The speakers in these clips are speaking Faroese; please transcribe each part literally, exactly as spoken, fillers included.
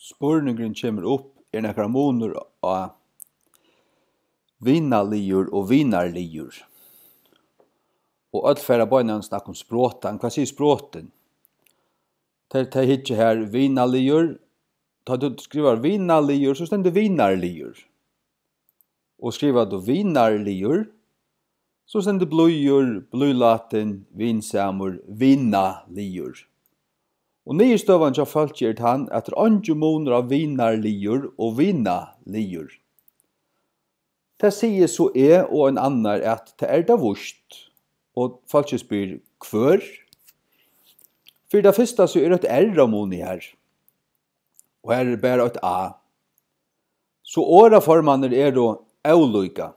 Spurningurin kemur upp, er nakar munur á vinaligur og vinarligur? Og øll fara beinanvegin at snakka um sprotan. Hvat sigur sprotin? Tey, tey hyggja her, vinaligur. Tá tú skrivar vinaligur, so stendur vinarligur. Og skrivar tú vinarligur, so stendur blíður, blíðlátin, vinsamur, vinaligur. Og niðurstøðan hjá fólki er tann, at tað er eingin munur á vinarligur og vinaligur. Tað sigi so eg og ein annar, at tað er tað víst. Og fólki spyr, hvør? Fyri tað fyrsta so er eitt R á muni her. Og her er bara eitt A. So orðaformarnir eru ólíka.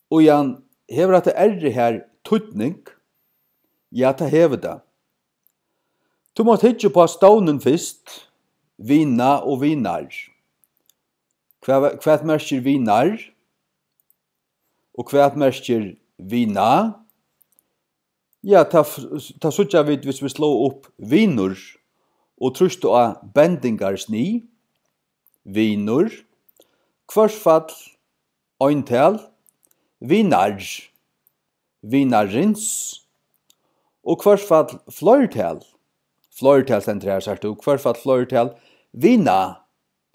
Og Jan, hevur hatta R her týdning? Ja, tað hevur tað. Tú mást hyggja upp á stovnin fyrst, vina og vinar. Hvat, hvat merkir vinar? Og hvat merkir vina? Ja, tað, f-, tað síggja vit, hvis vit sláa upp vinur og trýsta á bendingarsnið. Vinur, hvørsfall, eintal, vinar, vinarins, og hvørsfall, fleirtal. Fleirtal stendur her, sært tú, hvørsfall, fleirtal, vina,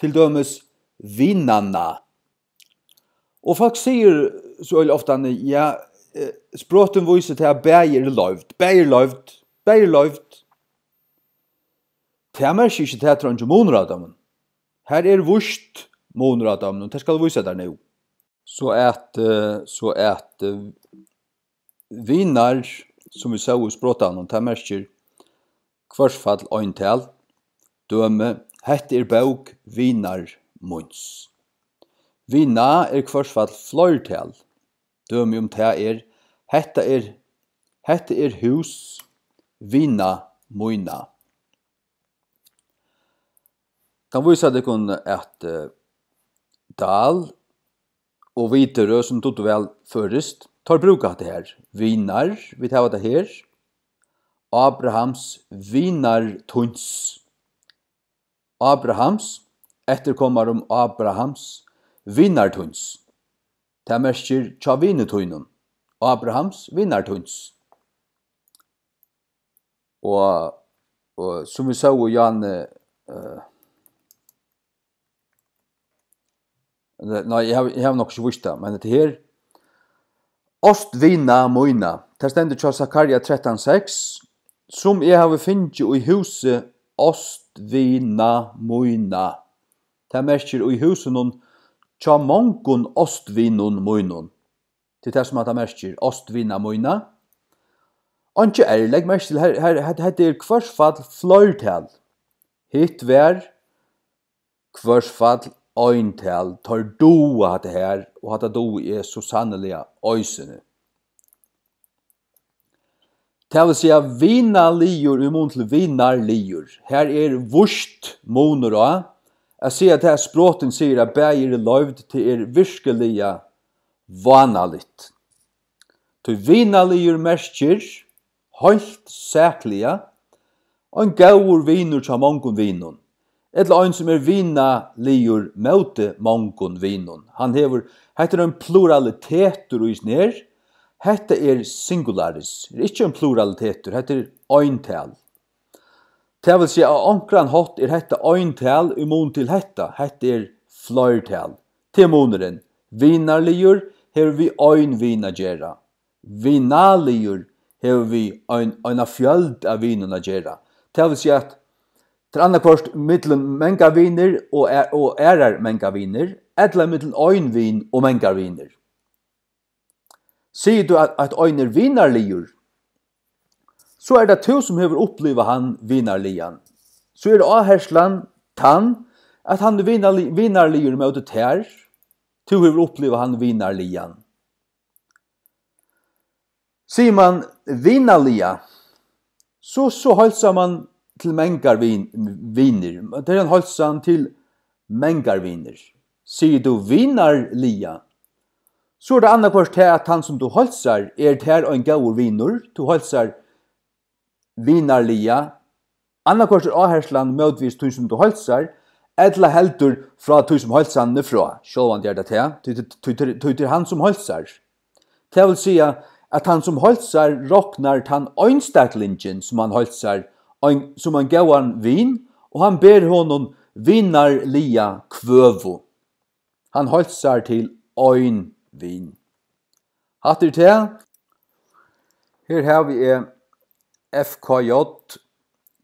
til dømis, vinanna. Og fólk sigur so øgiliga ofta, ja, eh, sprotin vísir til, at bæði eru loyvd. Bæði eru loyvd. Bæði eru loyvd. Tað merkir ikki, at tað er eingin munur á teimum. Her er víst munur á teimum, og tað skal eg vísa tær nú. So at, eh, so at, eh, vinar, sum vit sóu í sprotanum, tað merkir hvørsfall eintal. Dømi, hetta er bók vinar míns. Vina er hvørsfall fleirtal. Dømi um tað er, hetta er, hetta er hús vina mína. Kann vísa tykkum at, eh, Dahl og Widerøe, sum dugdu væl føroyskt, teir brúka hatta her. Vinar, vit hava tað her. Abrahams, vinar tíns. Abrahams, eftirkomarum Abrahams, vinar tíns. Tað merkir hjá vini tínum. Abrahams, vinar tíns. Og, og sum vit sóu, Jan, eh, nei, eg havi, eg havi nokk ikki víst tað, men hetta her, ástvina mína, tað stendur hjá Sakaria trettan seks, sum eg havi fingið í húsi ástvina mína. Tað merkir í húsinum hjá mongum ástvinum mínum. Til tað sum hatta merkir, ástvina mína. Einki R, legg merki til, her, her, hetta, hetta er hvørsfall fleirtal. Hitt var hvørsfall eintal. Teir duga hatta her, og hatta dugi eg so sanniliga eisini. Tað vil siga, vinaligur í mun til vinarligur. Her er víst munur á. At siga tað, at sprotin sigur, at bæði eru loyvd, tað er virkiliga vánaligt. Tí vinaligur merkir heilt sakliga ein góður vinur hjá mongum vinum, ella ein, sum er vinaligur móti mongum vinum. Hann hevur, hetta er ein pluralitetur í sær. Hetta er singularis, er ikki ein pluralitetur, hetta er eintal. Tað vil siga, á onkran hátt er hetta eintal í mun til hetta, hetta er fleirtal. Tað er munurin. Vinarligur hevur við ein vin at gera. Vinaligur hevur við ein, eina fjøld av vinum at gera. Tað vil siga, at tað er annaðhvørt millum mangar vinir og a-, og aðrar mangar vinir, ella millum ein vin og mangar vinir. Sigur tú, at, at ein er vinarligur, so er tað tú, sum hevur upplivað hann vinarligan. So er áherslan tann, at hann er vinarli-, vinarligur móti tær. Tú hevur upplivað hann vinarligan. Sigur mann vinarliga, so, so heilsar mann til mangar vin-, vinir. Tað er ein heilsan til mangar vinir. Sigur tú vinarliga, so er tað annaðhvørt tað, at tann, sum tú heilsar, er tær ein góður vinur. Tú heilsar vinarliga. Annaðhvørt er áherslan mótvegis tí, sum tú heilsar, Ella heldur frá tí, sum heilsan er frá. Sjálvandi er tað tað, tí, tí, tí, tí, tí tað er hann, sum heilsar. Tað vil siga, at hann, sum heilsar, roknar tann einstaklingin, sum hann heilsar, ein, sum ein góðan vin, og hann ber honum vinarliga kvøðu. Hann heilsar til ein vin. Hatta er tað. Her havi eg F K J.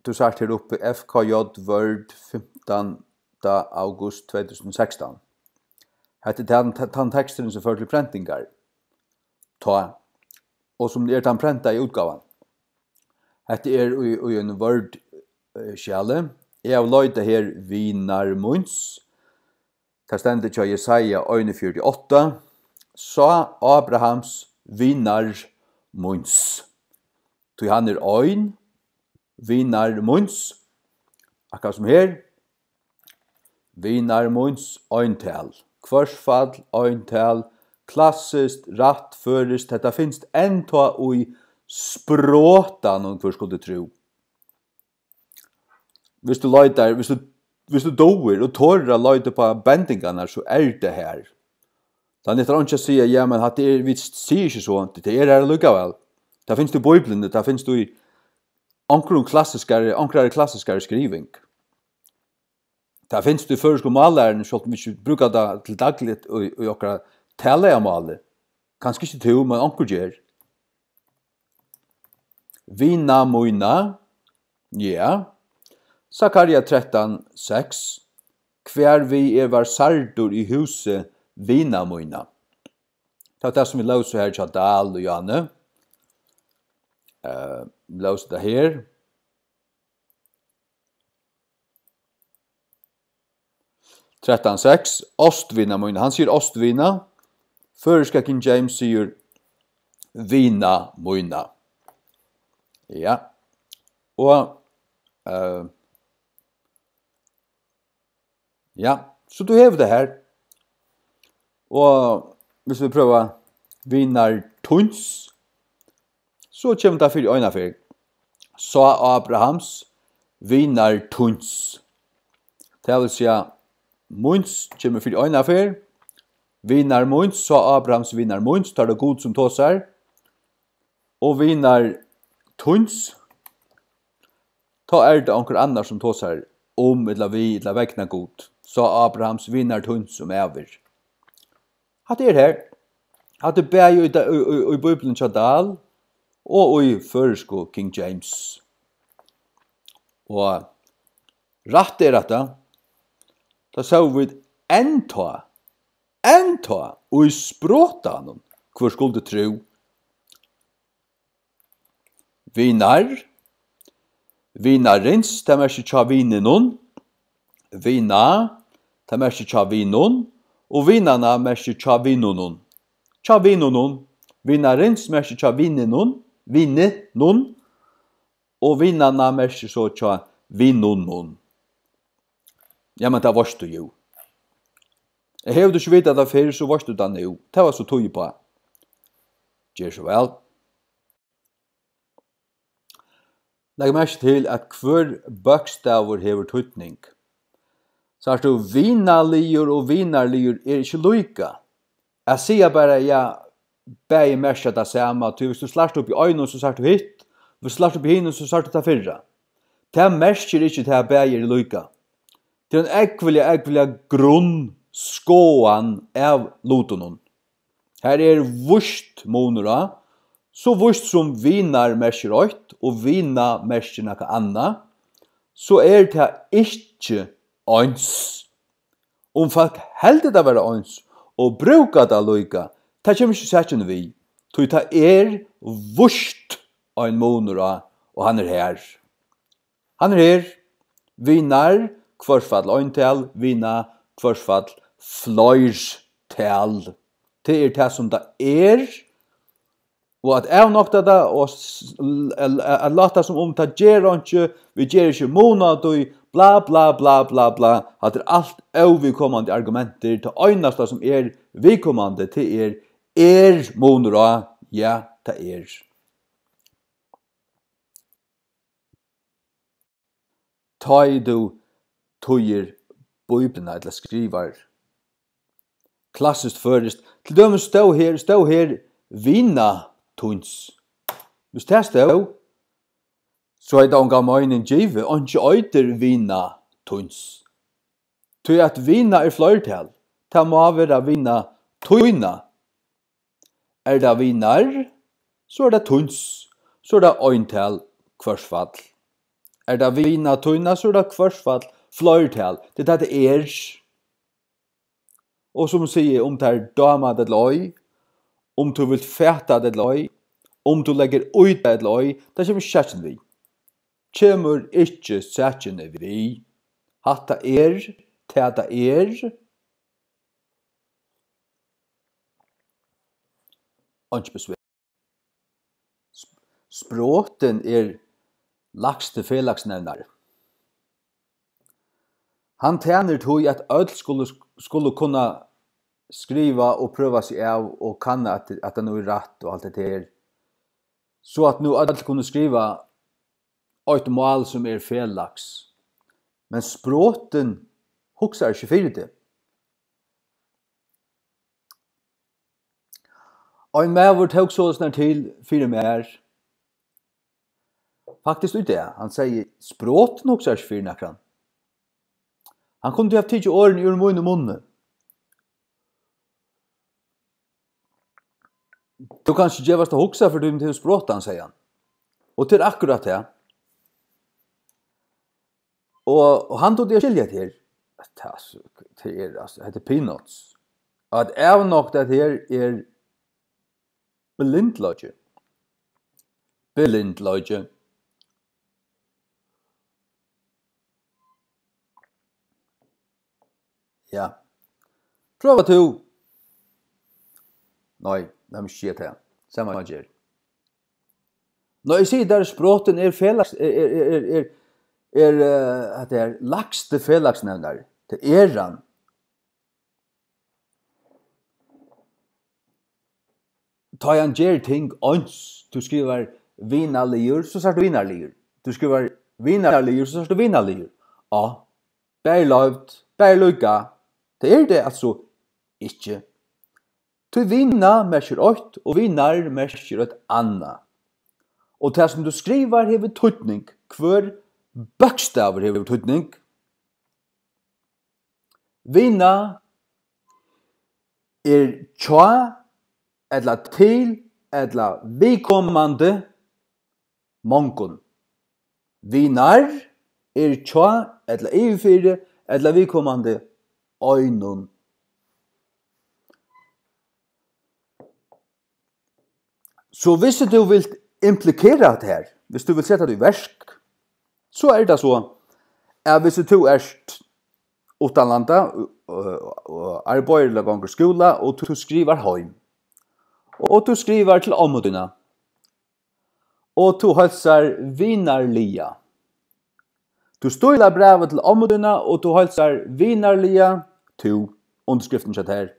Tú sært her uppi, F K J Word, fimtanda august tvey túsund og sekstan. Hetta er tann, tann teksturin, sum førir til prentingar. Tá. Og sum er tann prentaða útgávan. Hetta er í, í einum Word, eh, skjali. Eg havi leitað her vinar míns. Tað stendur hjá Jesaja einogfjøruti átta: Sá Abrahams vinar míns. Tí hann er ein, vinar míns. Akkurát sum her. Vinar míns, eintal. Hvørsfall, eintal. Klassiskt, rætt, føroyskt. Hetta finst enntá í sprotanum, hvør skuldi trúð. Hvis tú leitar, hvis tú, hvis tú dugir og torir at leita upp á bendingarnar, so er tað har. Tað nyttar einki at siga, ja, men hatta er, vit siga ikki so, tað er har allíkavæl. Tað finst í Bíbliuni, tað finst í onkrum klassiskari, onkrari klassiskari skriving. Tað finst í føroysku mállæruni, sjálvt um vit ikki brúka tað til dagligt í, í okkara talaða máli. Kanska ikki tú, men onkur ger. Vina mína, ja. Sakaria trettan seks: Hvar við eg var særdur í húsi vina mína. Tað var tað, sum vit lósu her hjá Dahl og Jane. Eh, lósu tað her. Trettan seks, ástvina mín. Hann sigur ástvina. Føroyska King James sigur vina mína. Ja. Og, eh, ja, so tú hevur tað har. Og hvis vit prøva vinar tíns, so kemur tað fyri eina ferð. Sá Abrahams, vinar tíns. Tað vil siga, míns kemur fyri eina ferð. Vinar míns, sá Abrahams, vinar míns, tá er tað Gud, sum tosar. Og vinar tíns, tá er tað onkur annar, sum tosar um, ella við, ella vegna Gud. Sá Abrahams, vinar tíns, um ævir. Hatta er her. Hatta er bæði í, í, í, í Bíbliuni hjá Dahl og í føroysku King James. Og rætt er hatta. Tað sóu vit enntá, enntá í sprotanum, hvør skuldi trúð. Vinar. Vinarins, tað merkir hjá vininum. Vina, tað merkir hjá vinum. Og vinanna merkir hjá vinunum. Hjá vinunum. Vinarins merkir hjá vininum, vininum. Og vinanna merkir so hjá vinunum. Ja, men tað veitst tú jú. Hevur tú ikki vitað tað fyrr, so veitst tú tað nú. Tað var so tíð uppá. Ger so væl. Legg merki til, at hvør bókstavur hevur týdning. Sært tú, vinaligur og vinarligur er ikki líka. At siga bara, ja, bæði merkja tað sama, tí hvis tú slært upp í einum, so sært tú hitt, hvis tú slært upp í hinum, so sært tú tað fyrra. Tað merkir ikki, tað bæði eru líka. Tað er ein ógvuliga, ógvuliga grunn skoðan av lutunum. Har er víst munur á, so víst sum vinar merkir eitt og vina merkir nakað annað, so er tað ikki eins. Um fólk heldur tað vera eins og brúka tað líka, tað kemur ikki sakini við, tí tað er víst ein munur á, og hann er har. Hann er her. Vinar, hvørsfall eintal, vina, hvørsfall fleirtal. Tað er tað, sum tað er. Og at avnokta tað, og s-, l-, l-, at láta sum um tað ger einki, vit gera ikki mun á tí, bla, bla, bla, bla, bla. Hatta er alt óviðkomandi argumentir. Tað einasta, sum er viðkomandi, tað er, er munur á, ja, tað er. Tá ið tú týðir Bíbliuna ella skrivar klassiskt føroyskt. Til dømis stóð her, stóð her vina tíns. Hvis tað stóð, so hevði tað onga meining givið, einki eitur vina tíns. Tí at vina er fleirtal, tað má vera vina tína. Er tað vinar, so er tað tíns, so er tað eintal hvørsfall. Er tað vina tína, so er tað hvørsfall fleirtal. Tað er tað, tað er. Og sum sigi, um tær dámar tað ella ei, um tú vilt fata tað ella ei, um tú leggur í tað ella ei, tað kemur ikki sakini við. Kemur ikki sakini við. Hatta er, tað tað er. Einki besvær. Sp-, sprotin er lægsti felagsnevnari. Hann tænir tí, at øll skulu, skulu kunna skriva og prøva seg av og kanna, at, at tað nú er rætt og alt hetta her. So at nú øll kunnu skriva eitt mál, sum er felags. Men sprotin hugsar ikki fyri teg. Ein maður tók soleiðis til fyri mær. Faktiskt í dag, hann segði, sprotin hugsar ikki fyri nakran. Hann kundi havt tikið orðini úr mínum munni. Tú kanst ikki gevast at hugsa, fyri tú hevur sprotan, segði hann. Og tað er akkurát tað. Og, og hann dugdi at skilja tað her. Tað, tað er, altso, hetta er peanuts. At avnokta, at her er blindleiki. Blindleiki. Ja. Prøva tú. Nei, lat meg ikki siga tað. Sama ger. Nei, eg sigi, tað er sprotin er felags-, er, er, er, er, er, eh, at tað er lægsti felagsnevnari. Tað er hann. Tá ið hann ger ting eins, tú skrivar vinarligur, so sært tú vinarligur. Tú skrivar vinarligur, so sært tú vinarligur. Á, bæði loyvt, bæði líka. Tað er tað altso ikki. Tí vina merkir eitt, og vinar merkir eitt annað. Og tað, sum tú skrivar, hevur týdning. Hvør bókstavur hevur týdning. Vina er hjá ella til ella viðkomandi mongum. Vinar er hjá ella yvirfyri ella viðkomandi einum. So, hvis tú vilt implikera hatta her, hvis tú vilt seta tað í verk, so er tað so, at hvis tú ert uttanlanda, og, og, og arbeiðir ella gongur í skúla, og tú skrivar heim, og tú skrivar til ommu tína, og tú heilsar vinarliga. Tú stílar brævið til ommu tína, og tú heilsar vinarliga, tú, undirskriftin hjá tær.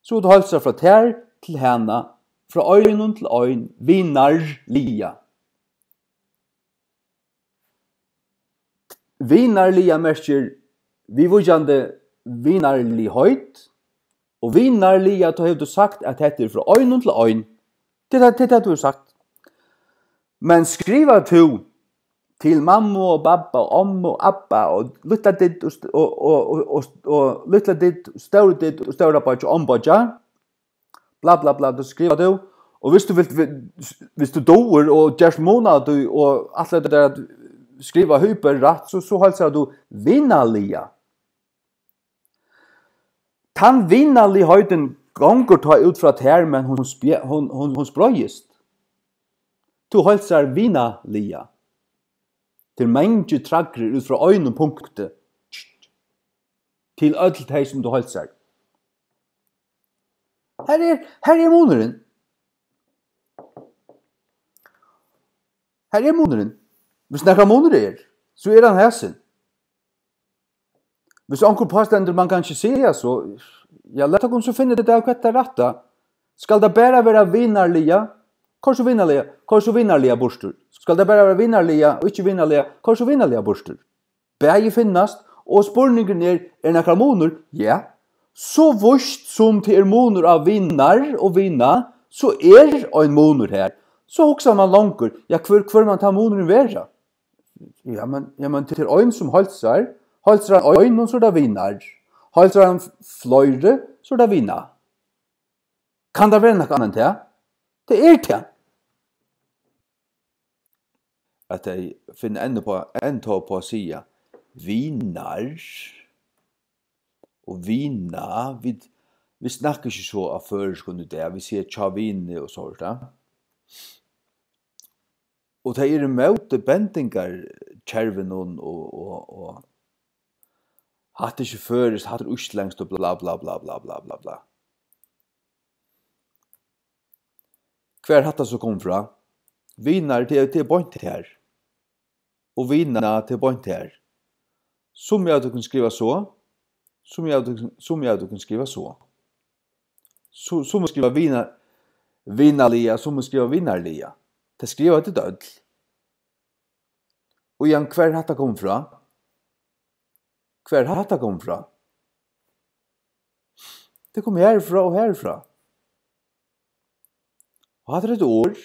So tú heilsar frá tær til hana, frá einum til ein, vinarliga. Vinarliga merkir viðvíkjandi vinarligheit, og vinarliga, tá hevur tú sagt, at hetta er frá einum til ein. Tað er tað, tað er tað, tú hevur sagt. Men skrivar tú til mammu og babba og ommu og abba og lítla didd og st-, og, og, og, og, og lítla didd, stóru didd og stóra beiggja og ommubeiggja, bla, bla, bla, tú skrivar tú. Og hvis tú vilt, hvis tú dugir og gerst munandi og alt det der at skriva hyper rætt, so, so heilsar tú vinarliga. Tann vinarligheitin gongur tá út frá tær, men hon spje-, hon, hon, hon spreiðist. Tú heilsar vinarliga. Tað er mangi træðrir út frá einum punkti til øll tey, sum tú heilsar. Her er, her er munurin. Her er munurin. Hvis nakar munur er, so er hann hesin. Hvis onkur pástendur, man kann ikki siga so, ja, lat okkum so finna út av, hvat tað rætta. Skal tað bara vera vinarliga? Koyr so vinarliga, koyr so vinarliga burtur. Skal tað bara vera vinarliga og ikki vinarliga? Koyr so vinarliga burtur. Bæði finnast, Og spurningurin er, er nakar munur? Ja. So víst sum tað er munur á vinar og vina, so er ein munur har. So hugsar mann longur, ja, hvør, hvør man tá munurin vera? Ja, men, ja, men tað er ein sum heilsar. Heilsar hann einum, so er tað vinar. Heilsar hann fleiri, so er tað vina. Kann tað vera nakað annað enn tað? Tað er tað. At tey finna enn uppá, enn tá uppá at siga, vinar og vina, vit, vit snakka ikki so á føroyskum í dag, vit siga hjá vini og so, veitst tú. Og tey eru móti bendingarkervinum og, og, og hatta er ikki føroyskt, hatta er íslendskt og bla, bla, bla, bla, bla, bla, bla. Hvar er hatta so komið frá? Vinar, tað er, tað er beint har. Og vina, tað er beint har. Summi av tykkum skriva so, summi av tykkum, summi av tykkum skriva so. So, summi skriva vina-, vinaliga, summi skriva vinarliga. Tað skriva tit øll. Og Jan, hvar er hatta komið frá? Hvar er hatta komið frá? Tað kom herfrá og herfrá. Og hatta er eitt orð,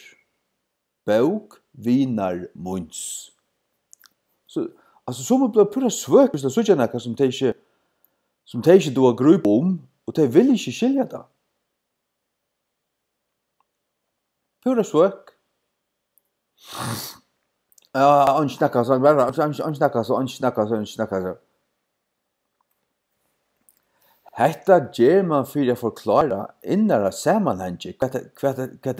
bók vinar míns. So, altso, summi blíva púra svøk, viss tey síggja nakað, sum tey ikki, sum tey ikki duga at grípa um, og tey vilja ikki skilja tað. Púra svøk. Ja, hann snakkar so, hann, hann, hann snakkar so, hann snakkar so, hann snakkar so. Hetta ger mann fyri at forklára innara samanhangi, hvat, hvat, hvat,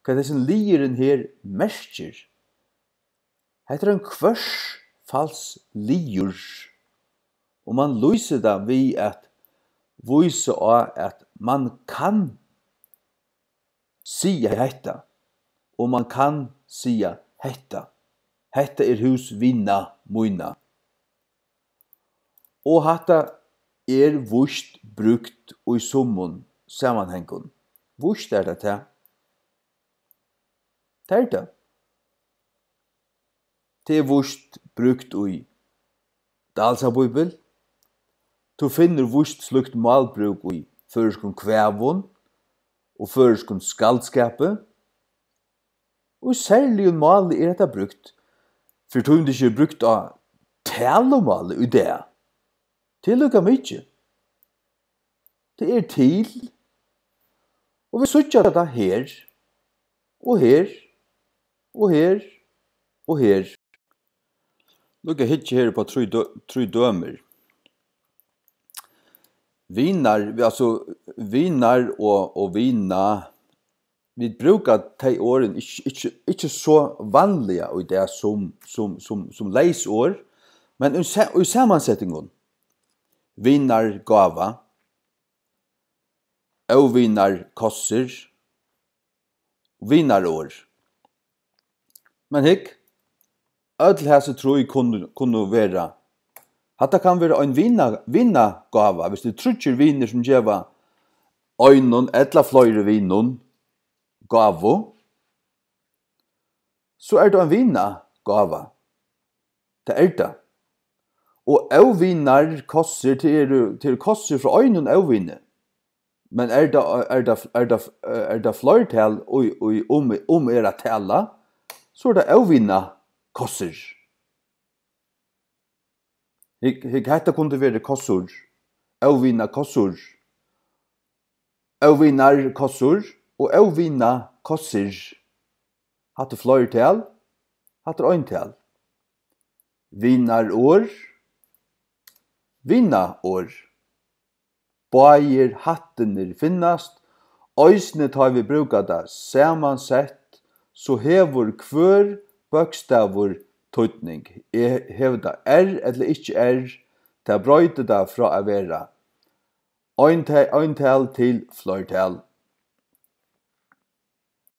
hvat hesin liðurin her merkir. Hetta er ein hvørsfalsliður, og mann lýsir tað við at vísa á, at mann kann siga hetta, og mann kann siga hetta. Hetta er hús vina mína. Og hatta er víst brúkt í summum samanhangum. Víst er tað tað. Tað er tað. Tað er víst brúkt í Dalsa Bíbel. Tú finnur víst slíkt málbrúk í føroyskum kvæðum og føroyskum skaldskapi. Og í serligum máli er hetta brúkt, fyri tí um tað ikki er brúkt á talumáli í dag. Tað er líka mikið. Tað er til, og vit síggja tað her, og her, og her, og her. Líka hyggi her upp á trý dø-, trý dømir. Vinar, vi-, altso, vinar og, og vina, vit brúka tey orðini ikki, ikki, ikki so vanliga í dag sum, sum, sum, sum leys orð, men í sa-, í samansetingum. Vinargáva, óvinarkossir, vinarorð. Men hygg, øll hasi trý kunnu, kunnu vera, hatta kann vera ein vina-, vinagáva, viss tað eru tríggir vinir sum geva einum ella fleiri vinum gávu, so er tað ein vinagáva. Tað er tað. Og óvinarkossir, tað eru, tað eru kossir frá einum óvini. Men er tað, er tað, er tað, er tað fleirtal, ið, ið um, um er at tala, so er tað óvinakossir. Hygg, hygg, hetta kundi verið kossur. Óvinakossur. Óvinarkossur og óvinakossir. Hatta er fleirtal, hatta er eintal. Vinarorð, vinaorð. Báðir hættirnir finnast, eisini tá vit brúka tað samansett, so hevur hvør bókstavur týdning. E-, hevur tað R ella ikki R, tað broytir tað frá at vera einta-, eintal til fleirtal.